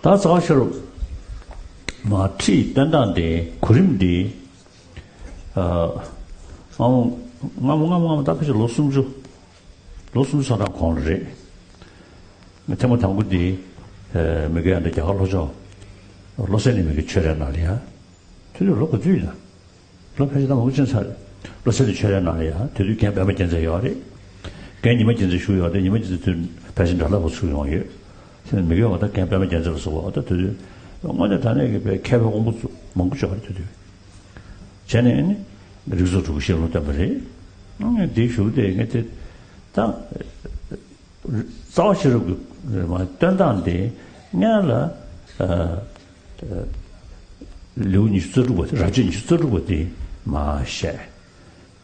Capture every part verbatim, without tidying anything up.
ད་རྩ་བ་ཤེས་རབ་མ་ཁྲིད་བསྟན་སྟངས་དེ་གོ་རིམ་འདི། ཨ། སྔ་མོ་སྔ་མོ་སྔ་མོ་སྔ་མོ་ད་ཕལ་ཆེར་ལོ་སུམ་ཅུ། ལོ་སུམ་ཅུ་ཐམ་པ་གོང་ལ་རེད། ཐེངས་མ་དང་པོ་འདི། ཨ། མི་དགེ་ཡང་འདྲ་རྒྱ་གར་ལྷོ་ཕྱོགས། བློ་གསལ་གླིང་མི་དགེ་ཆོས་གླིང་ནང་ལ་ཡ། དེ་དུས་ལོ་ག་ཚོད་ཡིན་ན། ལོ་ཕལ་ཆེར་ད་མང་པོ་ཕྱིན་ཚར་རེད། བློ་གསལ་གླིང་ཆོས་གླིང་ནང་ལ་ཡ། དེ་དུས་རྒན་པད་མ་རྒྱལ་མཚན་ཡོད་རེད། རྒན་ཉི་མ་རྒྱལ་མཚན་བཞུགས་ཡོད་རེད། ཉི་མ་རྒྱལ་མཚན་དུས་ཕལ་ཆེར་དགྲ་ལྷ་པོ་ཚུར་ཡོང་ཡོད། དེ་ནས་མི་དགེ་བ་ད་རྒན་པད་མ་རྒྱལ་མཚན་ལ་སོགས་པ་ད་དེ་དུས་དངོས་གནས་དྲང་གནས་ཀྱི་པའི་མཁས་པའི་དབང་པོ་ཚོ་མང་པོ་བྱུང་བ་རེད། དེ་དུས་བྱས་ནས་ནི་རིགས་ཚོགས་དྲུག་གི་བཤད་ལུང་བསྟན་པ་རེད། ཨང་། དེའི་གཞུག་དེ་ངས་དེ་ད་རྩ་བ་ཤེས་རབ་ཀྱི་མ་བསྟན་སྟངས་དེ་སྔོན་ལ། ཨ། ཨ། ལེའུ་ཉི་ཤུ་རྩ་དྲུག་པ་དེ། རབ་བྱེད་ཉི་ཤུ་རྩ་དྲུག་པ་དེ་མར་བཤད།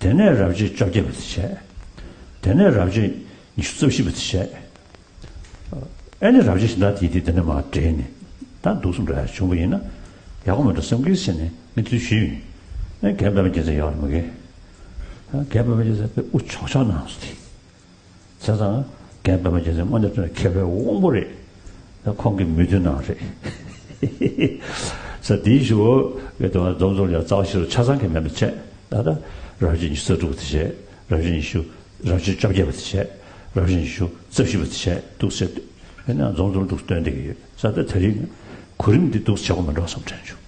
དེ་ནས་རབ་བྱེད་བཅོ་བརྒྱད་པ་དེ་བཤད། དེ་ནས་རབ་བྱེད་ཉི་ཤུ་རྩ་བཞི་པ་དེ་བཤད། ཨ་ནི་རབ་བྱེད་གཞན་དག་དེ་དེ་དེ་ནས་མར་འདྲེས་ནས་ད་འདུག་སེ་འགྲོ་ཡ་བྱུང་བ་ཡིན་ན་ཡག་པོ་མི་འགྲོ་བསམ་གྱི་བྱས་ནས་ངས་དེ་ཞུས་ཡིན། ཨ། རྒན་པད་མ་རྒྱལ་མཚན་ཡོད་རེད་མ་གི། ཨ། རྒན་པད་མ་རྒྱལ་མཚན་དཔེ་དབུ་ཆོག་ཆོག་གནང་སོང་དེ། བྱས་ཙང་རྒན་པད་མ་རྒྱལ་མཚན་དངོས་གནས་དྲང་གནས་མཁས་པའི་དབང་པོ་རེད། ད་ཁོང་གིས་མོས་མཐུན་གནང་རེད། ས་དེའི་གཞུག་གི་དུས་འཛོམས་འཛོམས་ལ་རྩ་བ་ཤེས་རབ་ཆ་ཚང་གི་མེད་པ་བྱས། ད་ལྟ་རབ་བྱེད་ཉི་ཤུ་རྩ་དྲུག་པ་དེ་བྱས། རབ་བྱེད་ཉི་ཤུ། རབ་བྱེད་བཅོ་བརྒྱད་པ་དེ་བྱས། རབ་བྱེད་ཉི་ཤུ་རྩ་བཞི་པ་དེ་བྱས་འདུག་ཟེར་དུས། ཡིན་ན་འཛོམས་འཛོམས་འདུག་སྟོན་བསྡད་ཀྱི་ཡོད། ས་ད་དེ་རིང་གོ་རིམ་འདི་འདུག་བྱེད་དགོས་མི་འགྲོ་བསམ་དྲན་བྱུང་།